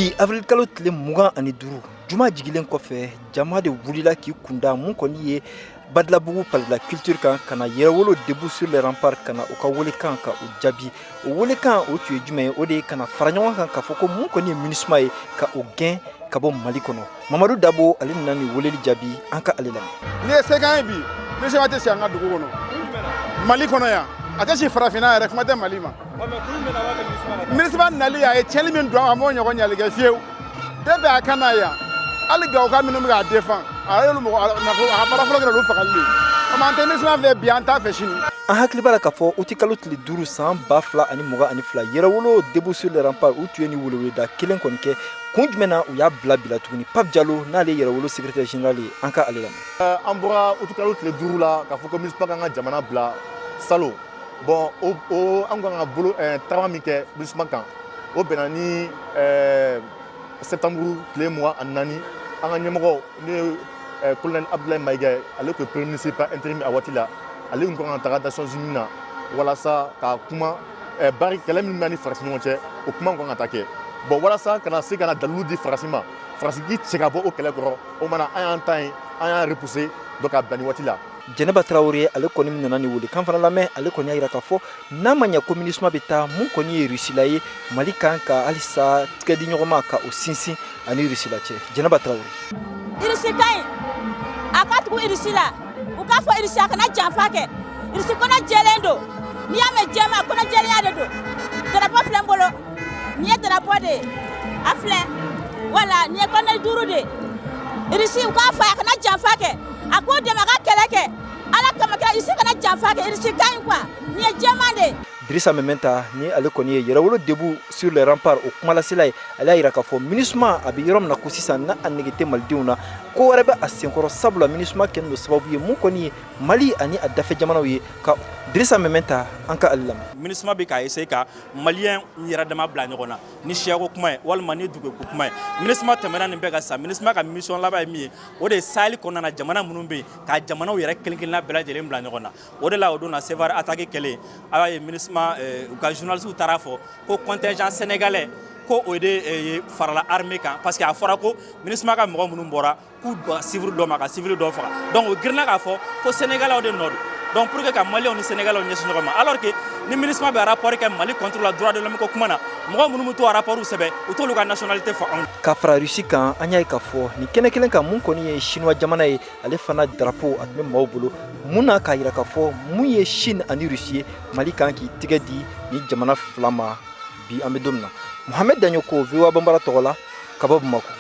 Bi avril kalo tile 25, juma jigilen kɔfɛ, jama de wulila k'i kunda mun kɔni ye Badalabugu Palais de la Culture kan, ka na Yɛrɛwolo Debout sur les Remparts, ka na u ka welekan ka u jaabi. O welekan o tun ye jumɛn ye? O de ye ka na fara ɲɔgɔn kan k'a fɔ ko mun kɔni ye MINUSMA ye, ka o gɛn ka bɔ Mali kɔnɔ. Mamadu Dabo, ale nana nin weleli jaabi. An ka ale lamɛn. N'i ye se k'an ye bi, MINUSMA tɛ si an ka dugu kɔnɔ, Mali kɔnɔ yan. A tɛ si farafinna yɛrɛ, kuma tɛ Mali ma. MINUSMA nali, a ye tiɲɛni min don, a m'o ɲɔgɔn ɲali kɛ fiyewu depuis a ka na yan. Hali Gawoka minnu bɛ k'a défend, a y'olu mɔgɔ a ka baara fɔlɔ kɛra olu fagali de ye. O an tɛ MINUSMA fɛ bi, an t'a fɛ sini. An hakili b'a la k'a fɔ uti kalo tile 5 san 2022, Yɛrɛwolo Debout sur les Remparts, u tun ye nin weleweleda kelen kɔni kɛ. Kun jumɛn na u y'a bila bila tuguni? Pape Diallo, n'ale ye Yɛrɛwolo secrétaire général ye, an ka ale lamɛn. An bɔra uti kalo tile 5 la k'a fɔ ko MINUSMA k'an ka jamana bila salon. Bon, o an kan ka bolo tagama min kɛ MINUSMA kan, o bɛnna ni septembre tile 24. An ka ɲɛmɔgɔ, n'o ye colonel Abdoulaye Maïga ye, ale tun ye premier ministre par intérim a waati la, ale tun kan ka taga Nations Unies na walasa ka kuma bari kɛlɛ min bɛ ni Faransi ɲɔgɔn cɛ, o kuma kan ka taa kɛ. Bon, walasa ka na se ka na dalilu di Faransi ma, Faransi k'i cɛ ka bɔ o kɛlɛ kɔrɔ, o mana an y'an ta ye, an y'a repousser donc ka bila nin waati la. Jɛnɛba Tarawele, ale kɔni nana ni welekan fana lamɛn. Ale kɔni y'a jira k'a fɔ n'a ma ɲɛ ko MINUSMA bɛ taa, mun kɔni ye Rusila ye, Mali kan ka halisa tigɛ di ɲɔgɔn ma ka o sinsin ani Rusila cɛ. Jɛnɛba Tarawele. Irisi ka ɲi, a ka tugu Irisi la. U k'a fɔ Irisi a kana janfa kɛ. Irisi kɔnɔ jɛlen don. N'i y'a mɛn jɛma, kɔnɔ jɛlenya de don. Drapeau filɛ n bolo, nin ye drapeau de ye, a filɛ. Wala nin ye kɔnɛ duuru de ye. Irisi, u k'a fɔ a kana janfa kɛ, a k'o dɛmɛ a ka kɛlɛ kɛ Ala kama kɛ. Irisi kana janfa kɛ, Irisi ka ɲi quoi. Nin ye jɛman de ye. Dirisa Mɛmɛnta, ni ale kɔni ye Yɛrɛwolo Debout sur les Remparts o kumalasela ye, ale y'a jira k'a fɔ MINUSMA a bɛ yɔrɔ min na ko sisan, n'a a nege tɛ malidenw na, ko wɛrɛ bɛ a senkɔrɔ, sabula MINUSMA kɛlen don sababu ye mun kɔni ye Mali ani a dafɛ jamanaw ye. Ka Dirisa Mɛmɛnta, an ka ale lamɛn. MINUSMA bɛ k'a essayer ka Malien yɛrɛ dama bila ɲɔgɔn na ni siyako kuma ye walima ni duguko kuma ye. MINUSMA tɛmɛna nin bɛɛ kan sisan. MINUSMA ka mission laban ye min ye, o de ye Sahel kɔnɔna na jamana minnu bɛ yen, ka jamanaw yɛrɛ kelen kelenna bɛɛ lajɛlen bila ɲɔgɔn na. O de la, o don na Sevare attaque kɛlen, a y'a ye MINUSMA u ka journalistes taara fɔ ko contingent sénégalais ko o de farala armée kan, parce que a fɔra ko MINUSMA ka mɔgɔ minnu bɔra k'u civil dɔ ma ka civil dɔ faga. Donc o girinna k'a fɔ ko Sénégalais de nɔ don. Donc pour que ka Maliens ni Sénégalais ɲɛsin ɲɔgɔn ma, alors que ni MINUSMA bɛ rapport kɛ Mali contre la droit de l'homme ko kuma na, mɔgɔ minnu bɛ to rapport sɛbɛn, u t'olu ka nationalité fɔ anw. Ka fara Russie kan, an y'a ye k'a fɔ nin kɛnɛ kelen kan, mun kɔni ye Chinois jamana ye, ale fana drapeau a tun bɛ maaw bolo mun na, k'a jira k'a fɔ mun ye Chine ani Russie ye, Mali kan k'i tigɛ di ni jamana fila ma. Bi an bɛ don min na, Mohamed Daɲoko, VOA Banbara tɔgɔ la, ka bɔ Bamakɔ.